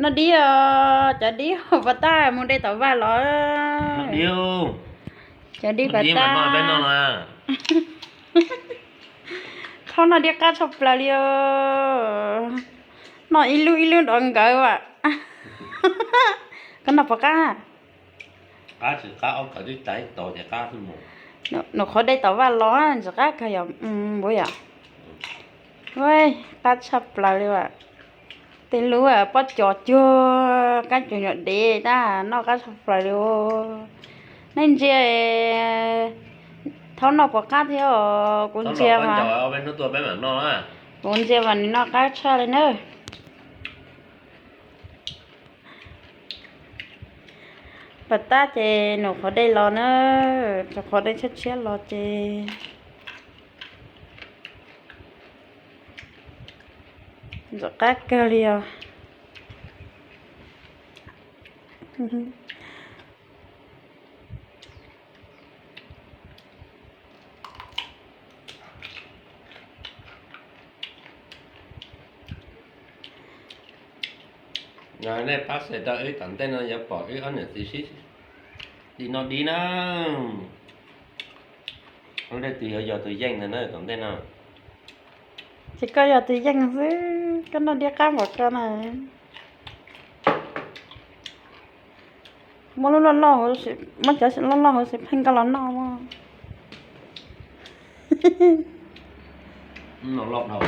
Noj dib os, cov dib puas tag mus de tom vaj los. Cov dib puas tag. Thaub noj dib qab tshaj plaws li os. Noj ib lub ib lub nrov nkawd as. Koj noj puas qab? Nws qhuav de tom vaj los ntxim qab kawg yom. Qab tshaj plaws li as. Tej lub pob cos cuag kab cus nyuam dev tab noj qab tshaj plaws li. Nej ntsia, thaub noj puas qab thiab os. Kuv ntsia mas, kuv ntsia mas nws noj qab tshaj li na. Puas tag ces nws qhuav de los na, cov qhuav de tshiab tshiab los ces ntxim qab kawg li os. Nej pab share rau wb, tom ntej no yuav pom wb ob niam txiv sib dim noj dib na. Leej twg yuav yog tus yeej ntag na tom ntej no. Ces koj yog tus yeej xwb, koj noj dib qab npaum ko na. Muab lub loj loj, muab cov loj loj huv si pheej koj los noj. Noj loj dhau,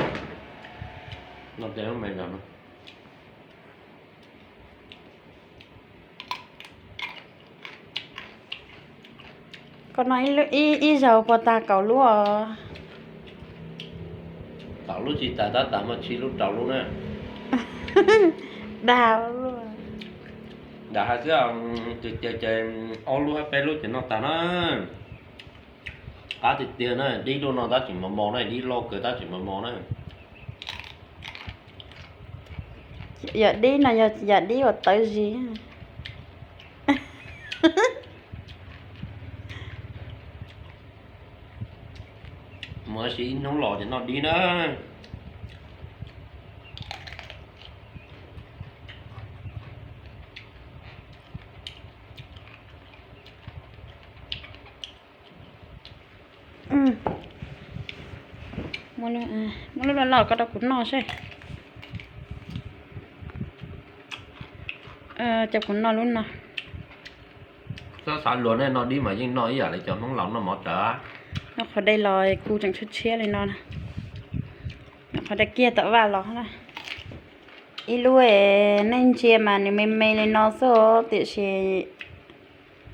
noj tej lub me no. Koj noj ib zaug puas tag kaum lub os? Kaum lub tsis tas, tab tas muaj tsib lub rau lub na. Dag, dag hais xwb, ces ob lub hab peb lub ces noj tag na. Qab tiag tiag na, dib lub no tab tsis mos mos na, dib loj kawg tab tsis mos mos na. Yam dib no yog yam dib uas tawv zis. Mus ua si ib hnub los ces noj dib na. Muab lub loj loj koj rau kuv noj seb. Cov kuv noj lub no. Txhob xav luag, nej noj dib mas yeej noj ib yam li cov Hmoob laus noj mov rawv. Noj qhov dej los kuj tseem tshiab tshiab li no. Noj qhov dej kiag tom vaj los. Ib lub nej ntsia mas nws me me li no xwb, tiam sis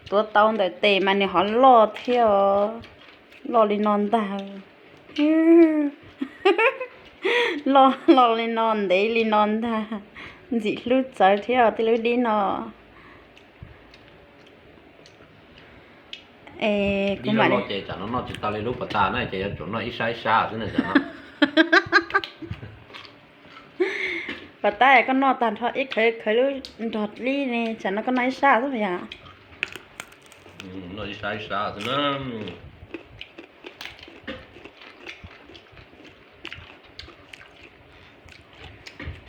tuav tau ntawm tes mas nws ho loj thiab os. Loj li no ntag. Loj, loj li no, ntev li no ntag. Ntxim hlub txawv thiab os tej lub dib no. Dib loj loj ces tsam no noj tsis tau li lub pas tas na, ces yuav tsum noj ib sab ib sab xwb na tsam no. Pas tas koj noj tag nrho ib khawv khawv lub nrog dib ne, tsam no koj noj ib sab xwb yom. Noj ib sab ib sab xwb na.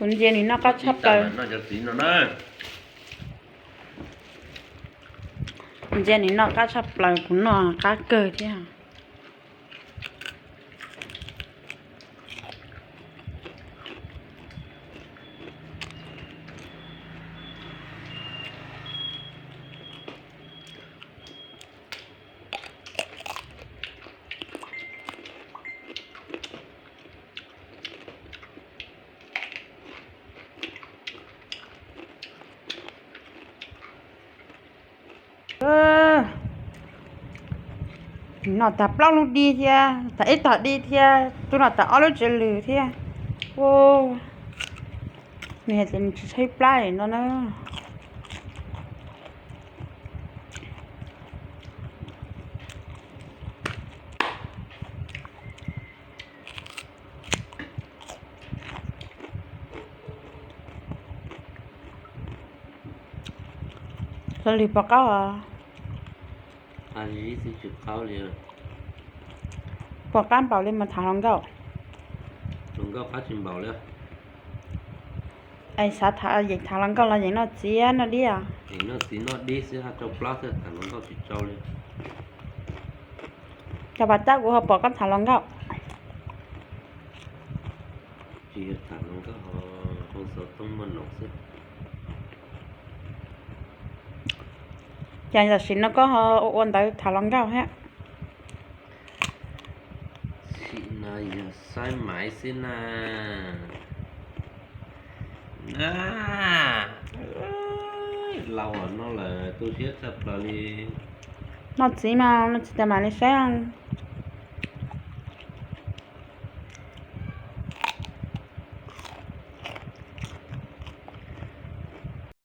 Kuv ntsia nws noj qab tshaj plaws. Ntsia nws noj qab tshaj plaws, kuv noj qab kawg thiab. Noj tag plaub lub dib thiab, tag ib tog dib thiab, twb noj tag ob lub tsev lws thiab. Nws hais tias nws tsis tshaib plab li no na. Xav lwm pom qab os. Pom qab npaum li mas tham hluas nkauj. Hluas nkauj qab tsis npaum li. Es xav tham, yeej tham hluas nkauj los yeej noj txiv noj dib os? Yeej noj txiv noj dib xwb, haj rau plab xwb, tham hluas nkauj tsis tau li. Cov pas cab kuv ho pom koj tham hluas nkauj. Tsis yog tham hluas nkauj, hauv xov tooj muaj noom xwb. Ces tam sim no koj ho ua ntawv tham hluas nkauj thiab? Tam sim no yog saib maiv xwb na. Na, laus no lawm tu siab tshaj plaws li. Noj txiv mas noj txiv tas mam li saib.